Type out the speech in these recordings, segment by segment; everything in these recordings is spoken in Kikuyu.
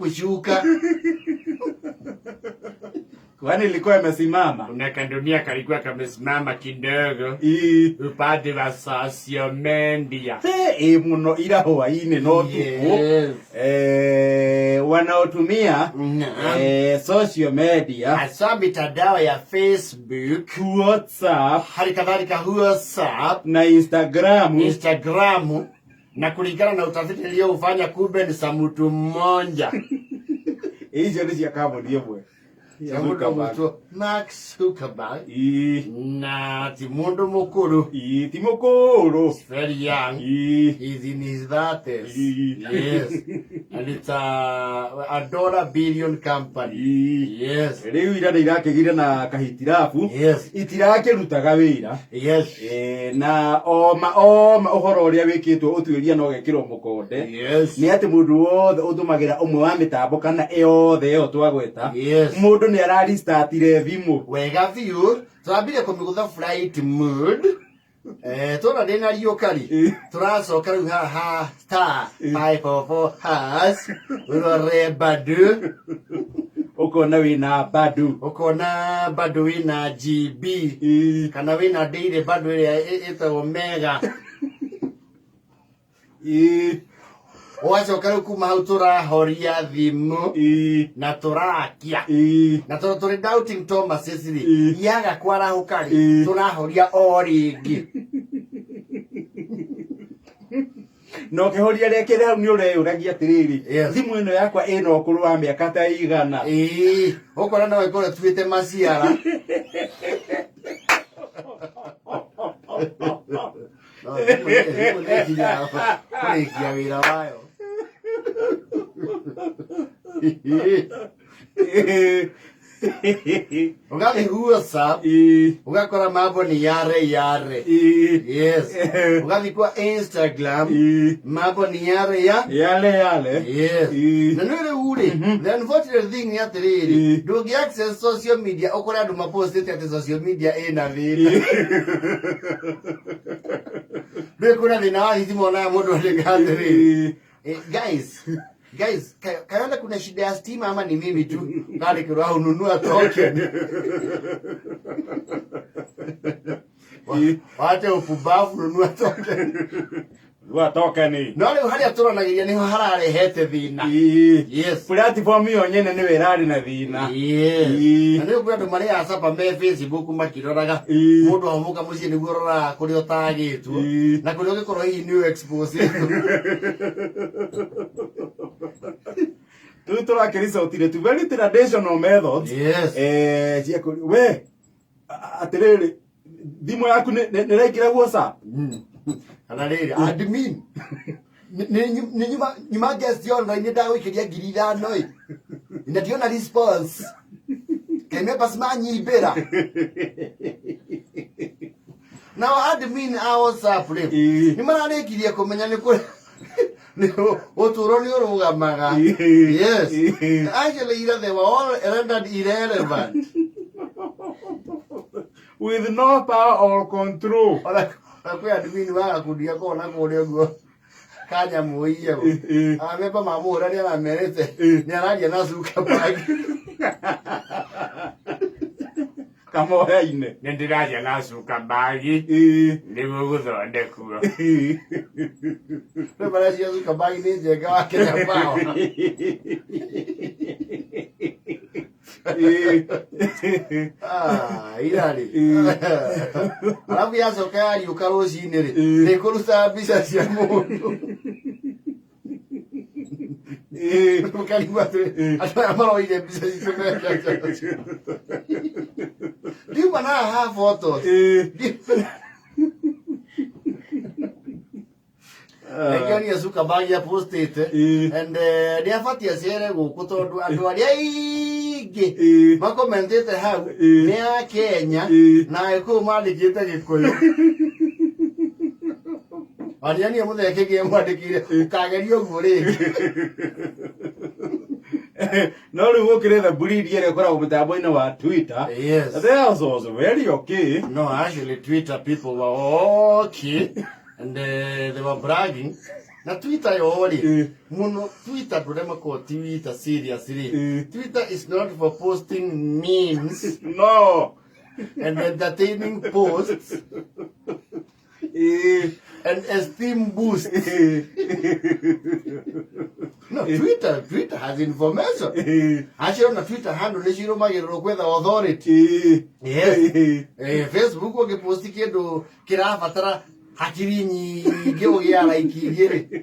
Kushuka. Kwani ilikuwa imesimama? Kuna kandunia kalikuwa kamesimama kidogo upande wa social media. Ĩ mũno ira hwainĩ no tukũ. Wanaotumia social media, Hasa mitandao ya Facebook, WhatsApp, hali kadhalika WhatsApp, na Instagram, Instagram, na kulingana na utafiti niliyoufanya, kumbe ni sa mtu mmoja. Icio nĩ cia kambuni ĩmwe. Sa mũndũ ũgwĩtwo Mark Zuckerberg. Na ti mũndũ mũkũrũ. Ĩ, ti mũkũrũ. Very young. He's in his 30s. Yes. And it's a dollar billion company. Yes. Rĩu ira nĩ irakĩgire na kahitirabu. Itirakĩrutaga wĩra. Na oma oma ũhoro ũrĩa wĩkĩtwo ũtuĩria no gekĩrwo mũkonde nĩ atĩ mũndũ wothe ũtũmagĩra ũmwe wa mĩtambo kana ĩyothe ĩyo twagweta, mũndũ nĩ araristatire thimũ. Wega biũ. Twambire kũmĩgũtha flight mode. Tona ndĩna riũka rĩ, tũracoka rĩu haha *544# ũrore bado. Ũkona wĩna bado. Ũkona bado wĩna GB kana wĩna daily bado ĩrĩa ĩtagwo mega. Ũgacoka rĩu kuma hau tũrahoria thimũ na tũrakia. Na tondũ tũrĩ doubting Thomases rĩ, yaga kwarahũka rĩ, tũrahoria o rĩngĩ. Na ũkĩhoria rĩa kĩrĩ hau nĩ ũreyũragia atĩrĩrĩ, thimũ ĩno yakwa ĩna ũkũrũ wa mĩaka ta igana? Ĩĩ, ũkona no ĩkorwo ĩtuĩte maciara. No, thimũ nĩ ĩkinyaga kũrĩkia wĩra wayo. Ũgathiĩ WhatsApp, ũgakora mambo ni yare yare. Yes. Ũgathiĩ kwa Instagram, mambo ni yare ya yale yale. Yes. Na nĩ rĩu rĩ, the unfortunate thing nĩ atĩrĩrĩ, ndũngĩ access social media ũkore andũ mapostĩte atĩ social media ĩna thĩna. Ndũĩ kwĩna thĩna wa thitima, onaga mũndũ andĩka atĩrĩrĩ, "Guys, guys, Kayole kuna shida ya stima ama ni mimi tu?" Kandĩkĩrwo hau, "Nunua token." Wache upumbavu, nunua token. Rua token. No rĩu harĩa tũronagĩria nĩho hararehete thĩna. Yes. Platform ĩyo nyene nĩyo ĩrarĩ na thĩna. Yes. Na nĩ ũkuona andũ marĩaga capa me Facebook makĩroraga. Mũndũ ahũmũka mũciĩ nĩguo ũroraga kũrĩa ũtagĩtwo na kũrĩa ũngĩkorwo hihi nĩ expose. Rĩu tũrakĩricotire to very traditional methods. Cia we atĩrĩrĩ, thimũ yaku nĩ ĩraingĩra WhatsApp? Kana rĩrĩ, admin nĩ nyuma guest online, ndagũikĩria 5,000 ĩ, na ndiona response, kaĩ members manyimbĩra? Nao admin a WhatsApp rĩ, nĩ mararĩkirie kũmenya nĩ kũrĩ ũtũũro nĩ ũrũgamaga. Yes. Actually, ira they were all rendered irrelevant. With no power or control. Ona kwĩ admin wa gakundi gakoragwo na kũrĩa ũguo kanyamũ iyego. Amemba mamũhũra nĩ aramerĩte nĩ araria na Zuckerberg. Kamoya-inĩ. Nĩ ndĩraria na Zuckerberg nĩguo gũthondekwo. Rĩu maracia Zuckerberg nĩ njenga wa Kenya Power. Ah, irarĩ arabu yacoka yariũka rũcinĩ rĩ, ndĩkũruta mbica cia mũndũ. Mũkarigwo atĩrĩ, andũ aya maroire mbica citũ meka ndiuma na haha photos. Nĩkĩonia Zuckerberg apostĩte and nĩ abatiĩ acere gũkũ tondũ andũ arĩa aingĩ makomentĩte hau nĩ a Kenya na Agĩkũyũ mandĩkĩte Gĩkũyũ. Wania mũthenya kĩngĩ mwandĩkire ũkageria ũguo rĩngĩ. No rĩu gũkĩrĩ the breed ĩrĩa ĩkoragwo mũtambo-inĩ wa Twitter. Theirs was very okay. No, actually, Twitter people were okay and they were bragging. Na Twitter yo rĩ, muno Twitter ndũrema Twitter seriously. Twitter is not for posting memes no and entertaining posts and esteem boost. No, Twitter has information. Acio na Twitter handle nĩ cirũmagĩrĩrwo gwetha authority. Yes. Facebook ũngĩposti kĩndũ kĩrabatara hakiri nyingĩ ũgĩa like igĩrĩ.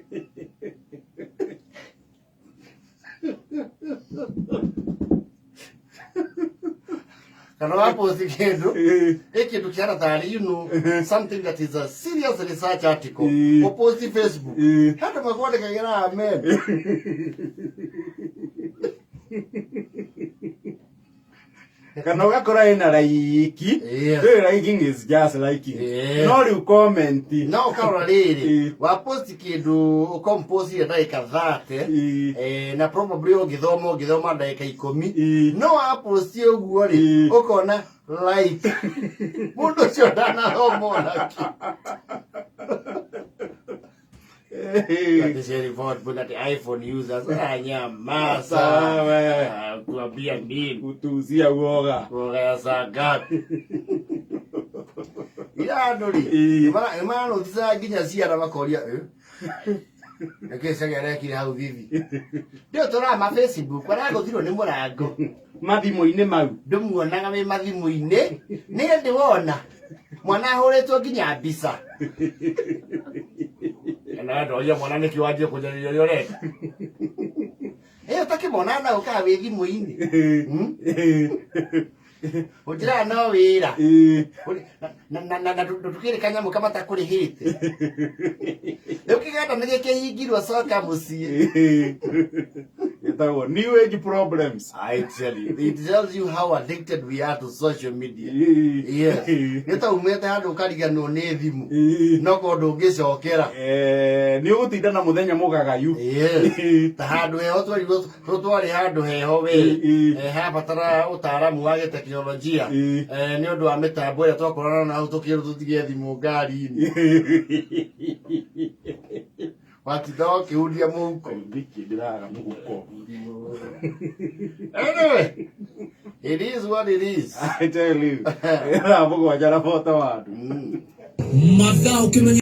Kana waposti kĩndũ ĩ kĩndũ kĩhana tarĩ something that is a serious research article, ũposti Facebook, handũ makwandĩkagĩra amen. Kana ũgakora ĩna like. Rĩu liking is just liking. No rĩu comment. No ũkarora rĩrĩ, waposti kĩndũ ũkomposire ndagĩka 30, na probably ũngĩthoma ndagĩka 10, no waposti ũguo rĩ, ũkona like mũndũ ũcio ndanathoma onakĩ. Ati iPhone users anyamaza. Sawa. Kuambia nini? Kutuuzia uoga. Uoga ya saa ngapi? Ira andũ rĩ, nĩmaranũticaga nginya ciana makoria, nĩkĩ cege arekire hau thithi? Ndio tũrama Facebook, aragũthirwo nĩ mũrango. Mathimũ-inĩ mau. Ndũmuonaga wĩ mathimũ-inĩ, nĩ ndĩ wona mwana ahũrĩtwo nginya mbica. Kana ndoria mwana nĩkĩ wanjie kũnjarĩria ũrĩa ũreka. Ĩyo ũtakĩmona na ũkaga wĩ thimũ-inĩ. Ũnjĩraga no wĩra. Na ndũkĩrĩ kanyamũ kamatakũrĩhĩte. Rĩu kĩganda nĩ gĩkĩhingirwo, coka mũciĩ. Ĩtagwo new age problems. I tell you, it tells you how addicted we are to social media. Yes. Nĩ ta umĩte handũ ũkariganĩrwo nĩ thimũ. No korwo ndũngĩcokera. Nĩ ũgũtinda na mũthenya mũgagayu. Yes. Ta handũ heho twerirwo twarĩ handũ heho we. Habatara ũtaaramu wa gĩtekinoronjia. Nĩ ũndũ wa mĩtambo ĩrĩa twakorana nayo tũkĩrwo tũtige thimũ ngari-inĩ. Watinda ũkĩhuria mũhuko. Nĩkĩ ndĩraga mũhuko? Anyway, it is what it is. I tell you. Thaa 7:41. Mathaa ũkĩmenya.